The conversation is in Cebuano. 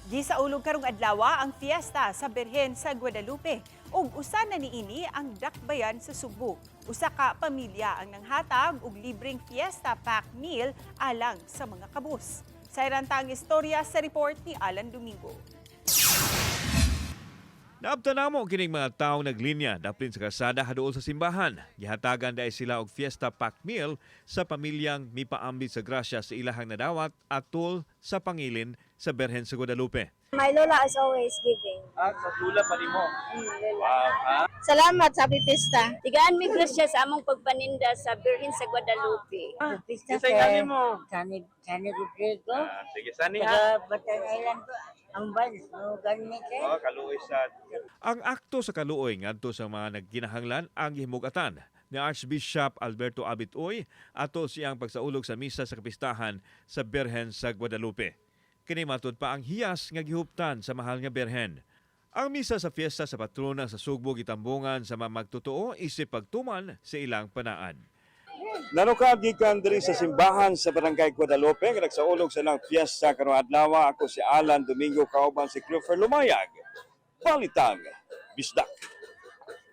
Gisaulog karong adlaw ang fiesta sa Birhen sa Guadalupe ug usa na niini ang dakbayan sa Sugbo. Usa ka pamilya ang nanghatag og libreng fiesta pack meal alang sa mga kabus. Sayran ta ang istorya sa report ni Alan Domingo. Naabtan namo kining mga taong naglinya daplin sa kalsada haduol sa simbahan. Gihatagan dahil sila og fiesta pack meal sa pamilyang mipaambit sa grasya sa ilahang nadawat atol sa pangilin sa Berhen sa Guadalupe. My lola is always giving. Ah, sa tula pa mo. Lola. Wow, ha? Salamat sa pista. Tigaan mi grasya sa among pagpaninda sa Birhen sa Guadalupe. Pista. Kisay gani mo? Sani, Sani Rodrigo. Ah, sige, sani ha. Taga Batan Island ko. Ang ban, no gani kay. Oh, kaluoy sa Ang akto sa kaluoy ngadto sa mga nagkinahanglan ang gihimugatan ni Archbishop Alberto Abit Uy atol siyang pagsaulog sa misa sa kapistahan sa Berhen sa Guadalupe. Kini matud pa ang hiyas nga gihuptan sa mahal nga Berhen. Ang misa sa fiesta sa patrona sa Sugbo gitambungan sa mga magtotoo isip pagtuman sa ilang panaad. Nanukab gikan diri sa simbahan sa Barangay Guadalupe nga nagsaulog sa ilang fiesta karong adlaw. Ako si Alan Domingo kauban si Clifford Lumayag. Balitang Bisdak.